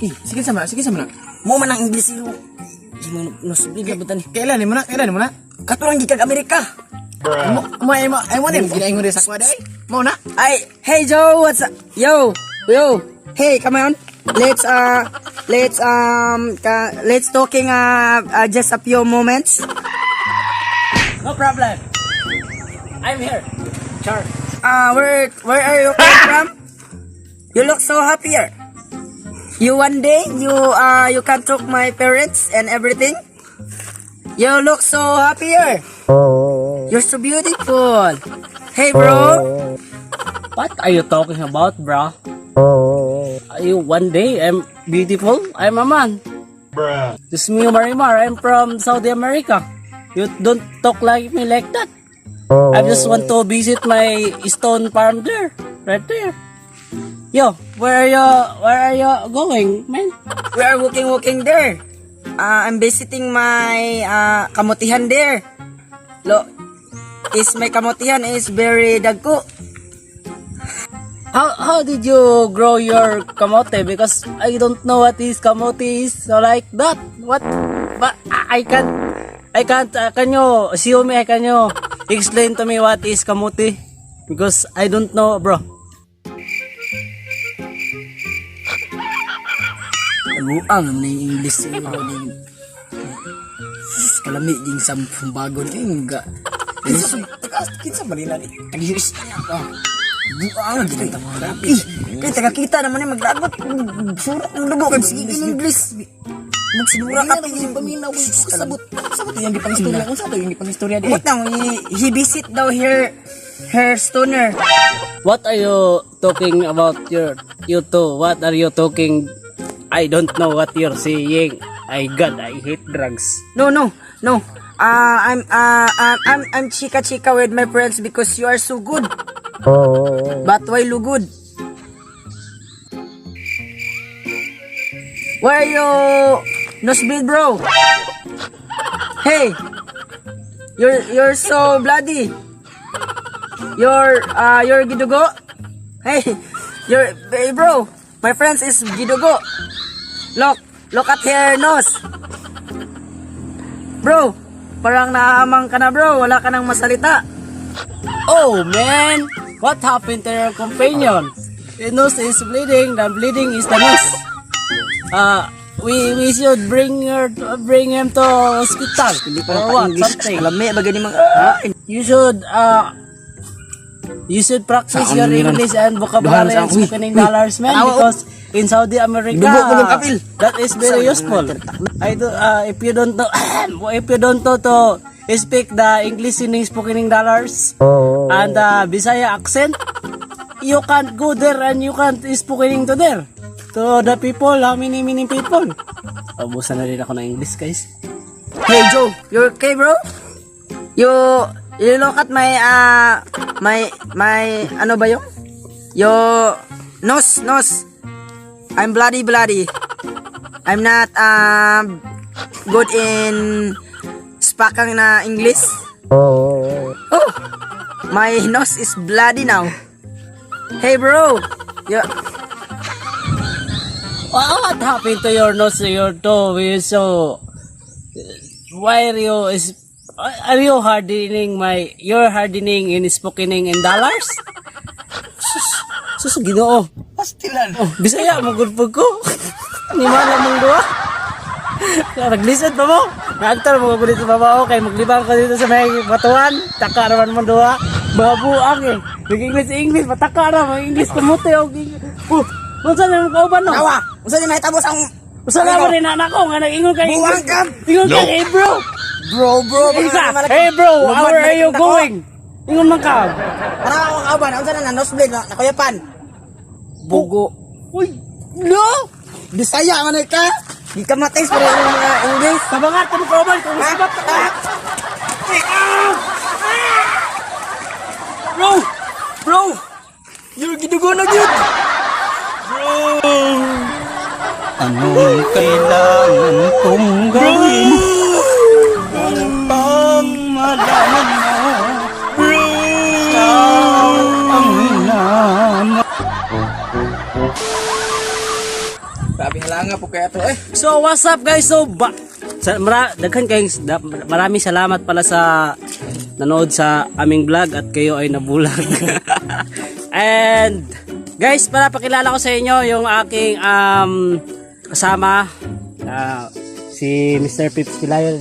Eh, sige sama, sige sama na. Mo man ang English ilo. Nosebleed na butan ni. Kailan ni mo na? Kailan ni mo na? Katurang gikag Amerika. Mo mo ay mo ay mo din ginaingon sa kwada ay. Mo na. Ay, hey Joe, what's up? Yo, yo. Hey, come on. Let's talking just a few moments. No problem. I'm here. Char. Where are you come from? You look so happier. You one day you can talk my parents and everything. You look so happier. You're so beautiful. Hey bro. What are you talking about, bro? Are you one day I'm beautiful? I'm a man. Bruh. This is me, Marimar. I'm from Saudi America. You don't talk like me like that. I just want to visit my stone farm there, right there. Yo, where are you going, man? We are walking there. I'm visiting my kamutihan there. Lo, is my kamutihan is very dagko. How did you grow your kamote? Because I don't know what is kamote is. So like that. What? But I can't. Can you show me? Can you explain to me what is kamote? Because I don't know, bro. Buang naman yung English siguro ni. Sus, kalami ding sa bagon yung ga. Kinsa kinsa ba nila ni? Tag-US na ka. Buang gid ang Eh, kay taga kita naman ni maglagot. Surat ng dugo kay sige in English. Magsinura ka Ka pa paminaw sabot. Sabot yung gipangistorya. Unsa to yung gipangistorya di? What now? He visit daw here her stoner. What are you talking about? Your you two. What are you talking? I don't know what you're saying. I God, I hate drugs. No, no, no. I'm chika chika with my friends because you are so good. But why lugod? Why are you nosebleed, bro? Hey, you're so bloody. You're gidugo. Hey, hey bro. My friends is gidugo. Look, look at her nose. Bro, parang naaamang ka na bro, wala ka nang masalita. Oh man, what happened to your companion? The nose is bleeding. The bleeding is the nose. We should bring him to hospital or what? Something. Alam ba gani mga ah, You should practice your English and vocabulary and spoken in dollars, man, Tanawa, oh. because in Saudi America, Dugo ko ng kapil. That is very useful. I do, if you don't know to speak the English in spoken in dollars and Bisaya accent, you can't go there and you can't spoken to there. To the people, how many, many people? Ubusan na rin ako ng English, guys. Hey Joe, you okay bro? You look at my ano ba yung? Your nose nose. I'm bloody bloody. I'm not good in spakang na English. Oh, my nose is bloody now. Hey bro, you What happened to your nose, your toe? You so why are you is are you hardening my you're hardening in spokening in dollars? Sus, sus Ginoo. Pastilan. Oh, Bisaya mo gud pud ko. Ni mala mong duha. Naglisod pa mo. Naagtar mo ko dito babaw kay maglibang ko dito sa may batuan. Taka raman mong duha. Babuang eh. Nag-English English pataka ra mo English kamote og Oh, unsa na imong kauban no? Tawa, unsa ni nahitabo sa akong Usa na mo rin anak ko nga nag-ingon kay Buwang ka! Ingon kay hey bro. Bro, bro, Ingon ka, hey bro, how are you going? Ingon man ka. Para akong kauban, unsa na na nosebleed na nakuyapan. Bugo. Uy, no. Bisaya man ka. Di ka matis pero yung mga English. Kabangat ka mo kauban kung Ha? Ah! Bro! Bro! You're gidugo na gyud. Anong kailangan kong gawin upang malaman mo ikaw ang minamahal? Grabe. Kalanga po kaya to eh. So what's up, guys? So ba sa, mara, daghan kayong maraming salamat pala sa nanood sa aming vlog at kayo ay nabulag. And guys, para pakilala ko sa inyo yung aking kasama, si Mr. Pips Pilayo.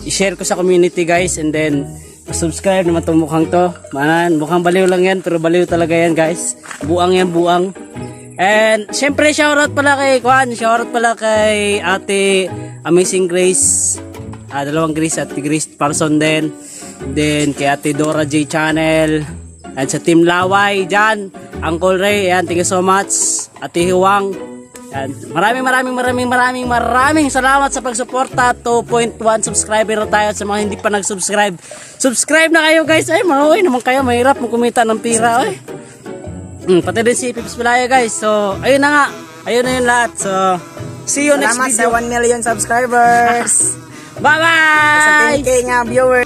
I-share ko sa community, guys, and then subscribe naman tong mukhang to. Man, mukhang baliw lang yan pero baliw talaga yan, guys. Buang yan, buang. And syempre shoutout pala kay Kwan, shoutout pala kay Ate Amazing Grace. Dalawang Grace, Ate Grace Parson din. Then kay Ate Dora J Channel. And sa Team Laway dyan, Uncle Ray, ayan, thank you so much. Ate Huwang, yan. Maraming maraming maraming maraming maraming salamat sa pagsuporta. 2.1 subscriber na tayo at sa mga hindi pa nag-subscribe. Subscribe na kayo, guys. Ay, mahuwi naman kayo. Mahirap mo kumita ng pira. Ay. Pati din si Pips Pilaya, guys. So, ayun na nga. Ayun na yung lahat. So, see you next Salamat sa video. 1 million subscribers. Bye-bye! Sa 10K nga viewers.